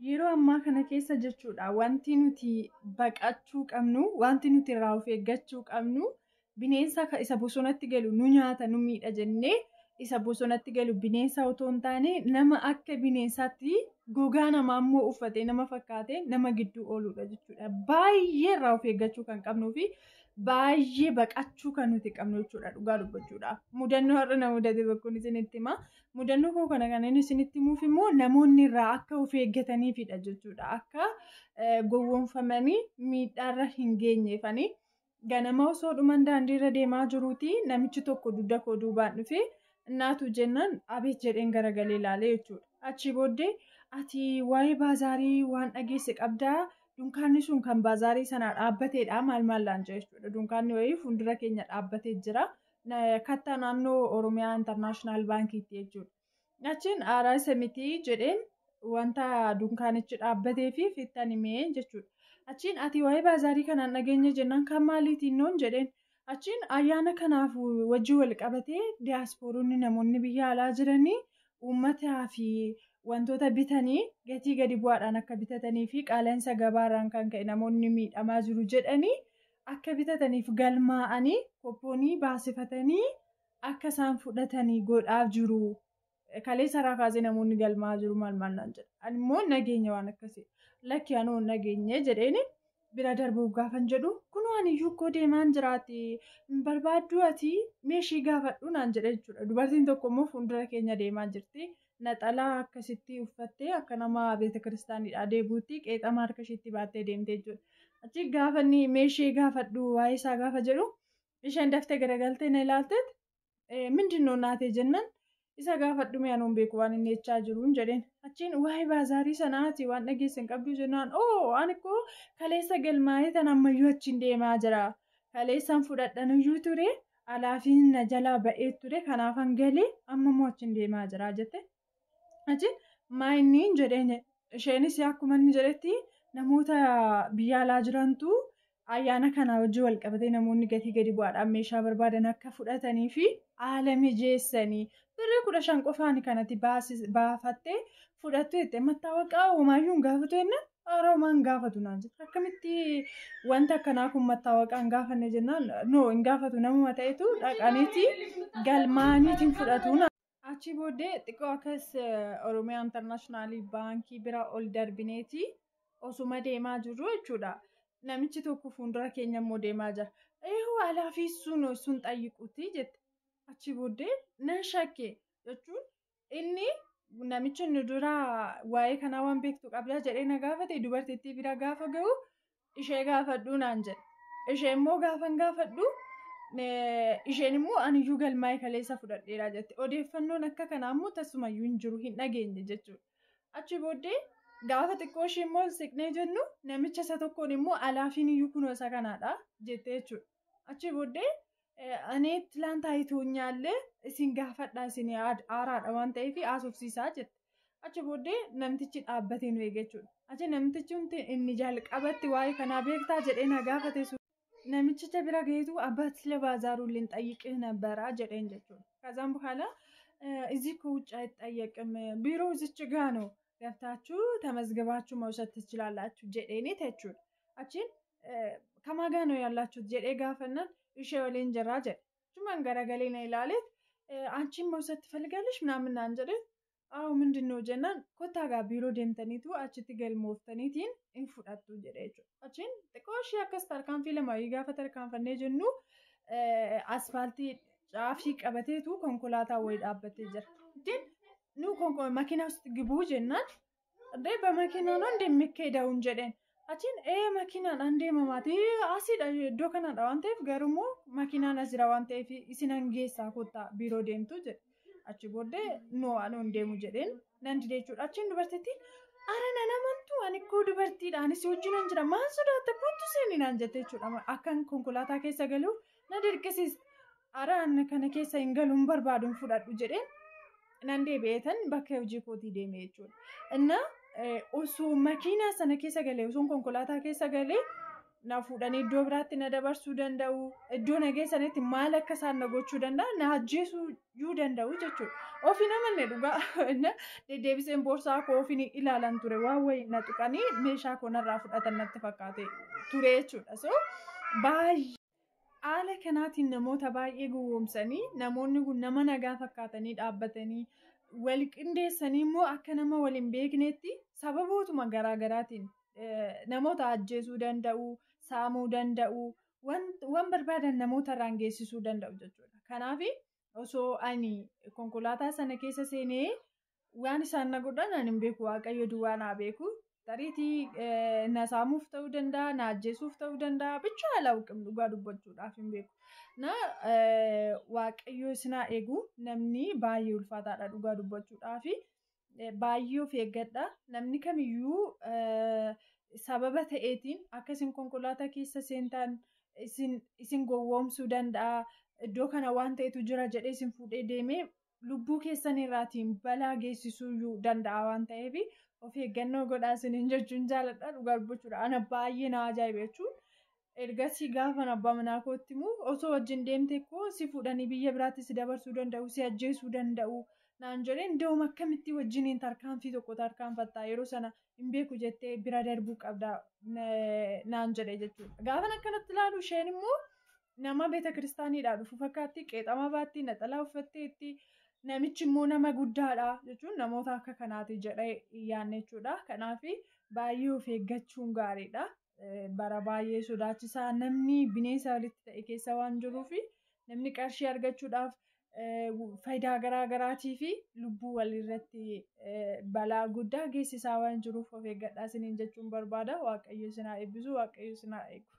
Yeroo ammaa kana keessa jechuudha wanti nuti baqachuu qabnu, wanti nuti irraa of eeggachuu qabnu, bineensa isa bosonatti galu nu nyaata, nu miidha jennee isa bosonatti galu bineensa otoo hin taane, nama akka bineensaatti gogaa namaa immoo uffatee nama fakkaatee nama gidduu ooludha jechuudha. Baay'ee irraa of eeggachuu kan qabnuu fi baay'ee baqachuu kan nuti qabnu jechuudha, dhugaa dubbachuudha. Mudannoo har'a na mudate tokkoon isinitti hima. Mudannoo koo kana kan inni isinitti himuuf immoo namoonni irraa akka of eeggataniifidha jechuudha. Akka gowwoomfamanii miidhaarra hin geenyeefani. Ganama osoo dhuman daandiirra deemaa jiruuti namichi tokko dugda koo duubaan dhufee, "Innaatu," jennaan, "Abeet," jedheen garagalee ilaalee jechuudha. Achi booddee, "Ati waa'ee baazaarii waan dhageesse qabdaa? Dunkaanni sun kan baazaarii sanaa dhaabbateedha," maal maal laan jedhe jechuudha. Dunkaanni wayii fuuldura keenya dhaabbatee jira. Kattaa naannoo Oromiyaa International Baankiitti jechuudha. Achiin, "Aaraa isa miti," jedheen, wanta dunkaanichi dhaabbatee fi fittan himee jechuudha. Achiin, "Ati waa'ee baazaarii kanaan dhageenye jennaan, "Kan maaliitiin noon?" jedheen. Achiin, "Ayyaana kanaaf wajjin wal qabatee diyaaspooronni, namoonni biyya alaa jiranii, uummataa fi wantoota bitanii gatii gadi bu'aadhaan akka bitatanii fi qaala'insa gabaarraan kan ka'e namoonni miidhamaa jiru jedhanii, akka bitataniif galmaa'anii koppoonii baasifatanii akka isaan fudhatanii godhaaf jiru. Kaleessa irraa kaasee namoonni galmaa'aa jiru," maal maal naan jedha. Ani immoo nageenya waan akkasii. "Lakki, anoo nageenye," jedheeni bira darbuuf gaafan jedhu, "Kunoo ani iyyuu koo deemaan jiraati, hin barbaaddu ati, meeshii gaafadhu," naan jedhe jechuudha. Dubartiin tokko immoo fuuldura keenya deemaa jirti. Naxalaa akkasitti uffattee akka nama beeta kiristaaniidhaa deebuutti qeexama harka isheetti baattee deemtee jechuudha. Achi gaafa inni meeshii gaafadhu waa'ee isaa gaafa jedhu, isheen daftee garagaltee na ilaalteet, "ምንድን ነው እናቴ?" jennaan, "Isa gaafadhu mee, anuun beeku waan inni jechaa jiruun," jedheen. Achiin, "Waa'ee baazaarii sanaati waan dhageesse hin qabdu?" jennaan, "Oo, ani koo kaleessa galmaa'ee tan ammayyuu achiin deemaa jira. Kaleessaan fudhadhaniyyuu ture, alaafiin na jalaa ba'ee ture, kanaafan galee amma immoo achiin deemaa jira," jette. Achiin, "Maa inni?" jedheen. Isheenis akkuma inni jedhetti, namoota biyya alaa jirantu ayyaana kana wajjin wal qabatee namoonni gatii gadi bu'aadhaan meeshaa barbaadan akka fudhatanii fi haala mijeessanii, birrii 15 qofaan kanatti baafattee fudhattu jette. "Mattaawaqaa homaayyuu hin gaafatu?" jennaan, "Haara, homaa hin gaafatu," naan jette. "Akkamitti wanta akkanaa kun mattaawaqaa hin gaafanne?" jennaan, "No, hin gaafatu, namuma ta'etu dhaqaniiti galmaaniitiin fudhatu." Achi booddee xiqqoo akkas Oromiyaa International Baankii bira ol darbineeti osuma deemaa jirru jechuudha. Namichi tokko fuuldura keenya immoo deemaa jira. "Eehoo, alaafii sun sun xayyiquuti," jette. Achi booddee nan shakke jechuun, inni namichi inni dura waa'ee kanaa waan beektu qabdaa jedhee na gaafate, dubartittii bira gaafa ga'u, "Ishee gaafadhu," naan jedhe. Ishee immoo gaafan gaafadhu, isheen immoo, "Aniyyuu galmaa'ee kaleessa fudhadheera," jette. Odeeffannoon akka kanaa immoo tasumayyuu hin jiru, hin dhageenye jechuudha. Achi booddee gaafa xiqqoo ishee immoo siqnee jennu, namicha isa tokkoon immoo, "Alaafiin iyyuu kunoo isa kanaadha," jette jechuudha. Achi booddee, "Ani ትላንት አይቶኛል, isin gaafadhaa, isin haaraadha waan ta'eef haasofsiisaa," jette. Achi booddee namtichi dhaabbatee nu eege jechuudha. Achi namtichi inni jalqabatti waa'ee kanaa beektaa jedhee na gaafate sun namichicha bira gaheetu, "አባት, ስለ ባዛሩ ልንጠይቅህ ነበረ," jedheen jechuudha. ከዛም በኋላ, "እዚህ ከውጭ አይጠየቅም፣ ቢሮ እዚች ጋ ነው፣ ገብታችሁ ተመዝግባችሁ መውሰድ ትችላላችሁ," jedheeni jechuudha. Achiin, "ከማን ጋ ነው ያላችሁት?" jedhee gaafannaan, "Ishee waliin jirraa," jedhe. Achumaan garagalee na ilaaleet, "አንቺም መውሰድ ትፈልጋለሽ?" ምናምን naan jedhe. "አዎ, ምንድን ነው?" jennaan, "Kottaa gaa, biiroo deemtaniitu achitti galmooftaniitiin hin fudhattu," jedhe jechuudha. Achiin xiqqoo ishee akkas tarkaanfii lama gaafa tarkaanfannee jennu, asfaaltii caafii qabateetu konkolaataa wayii dhaabbatee jira. Din nu መኪና ውስጥ ግቡ jennaan, እንዴ, በመኪና ነው እንደሚካሄደውን jedheen. Achiin, "Ee, makiinaan deemamaati, asiidha, iddoo kanadha waan ta'eef, garuummoo makiinaan as jira waan ta'eef isinan geessaa, kottaa biiroo deemtu," jedhe. Achi booddee, "No, ani hin deemu," jedheen nan dide jechuudha. Achiin dubartittiin, "Ara, nan amantu, ani koo dubartiidha, anis wajjin jira, maal sodaatta, kottu seeni," naan jette jechuudha. Akkan konkolaataa keessa galuuf na dirqisiiste. "Ara, ani kana keessa hin galu, hin barbaadu, hin fudhadhu," jedheen nan deebi'eetan bakka hojii kootii deeme jechuudha. Innaa osoo makiinaa sana keessa galee, osoo konkolaataa keessa galee Na fuudhanii iddoo biraatti na dabarsuu danda'u. Iddoo na geessanitti maal akka isaan na gochuu danda'an, na ajjeesuu iyyuu danda'u jechuudha. Ofiin amanne dhugaa. Deddeebiseen boorsaa koo ofiin ilaalan ture. Waan wayii na tuqanii meeshaa koo narraa fudhatan natti fakkaate ture jechuudha. So baay'ee haala kanaatiin namoota baay'ee gowwoomsanii, namoonni kun nama nagaa fakkaatanii dhaabbatanii wal qindeessanii immoo akka nama wal hin beeknetti sababootuma garaagaraatiin namoota ajjeesuu danda'u, saamuu danda'u, waan barbaadan namoota irraan geessisuu danda'u jechuudha. Kanaaf osoo ani konkolaataa sana keessa seenee waan isaan na godhan ani hin beeku, Waaqayyo duwwaa naa beeku. Tariitii na saamuuf ta'uu danda'a, na ajjeesuuf ta'uu danda'a, bicha alaaqim dhugaa dubbachuudhaaf hin beeku. Na Waaqayyo isinaa eegu, namni baay'ee ulfaataadha dhugaa dubbachuudhaaf. Baay'ee of eeggadha. Namni kamiyyuu sababa ta'eetiin akka isin konkolaataa keessa seentan isin gowwoomsuu danda'a. Iddoo kana waan ta'etu jira jedhee isin fuudhee deemee lubbuu keessan irraatiin balaa geessisuu iyyuu danda'a waan ta'eef of eeggannoo godhaa isiniin jechuun jaaladha dhugaa dubbachuudha. Ana baay'ee na ajaa'iba jechuun ergasii gaafan abbaa manaa kootti immoo, osoo wajjin deemte koo si fuudhanii biyya biraatti si dabarsuu danda'u, si ajjeesuu danda'u naan jedhee, nda'uma akkamitti wajjiniin tarkaanfii tokko tarkaanfattaa, yeroo sana hin beeku jettee bira darbuu qabda naan jedhe jechuudha. Gaafan akkanatti ilaalu isheen immoo nama beeta kiristaaniidhaa dhufu fakkaatti, qeexama baatti, naxalaa uffatteetti, namichi immoo nama guddaadha jechuun namoota akka kanaati jedhee yaadne jechuudha. Kanaaf baay'ee of eeggachuun gaariidha. Bara baay'ee sodaachisaa namni bineensa walitti ta'e keessa waan jiruuf, namni qarshii argachuudhaaf faayidaa garaa garaatii fi lubbuu walirratti balaa guddaa geessisaa waan jiruuf of eeggadhaa isiniin jechuun barbaada. Waaqayyo isin haa eebbisu, Waaqayyo isin haa eegu.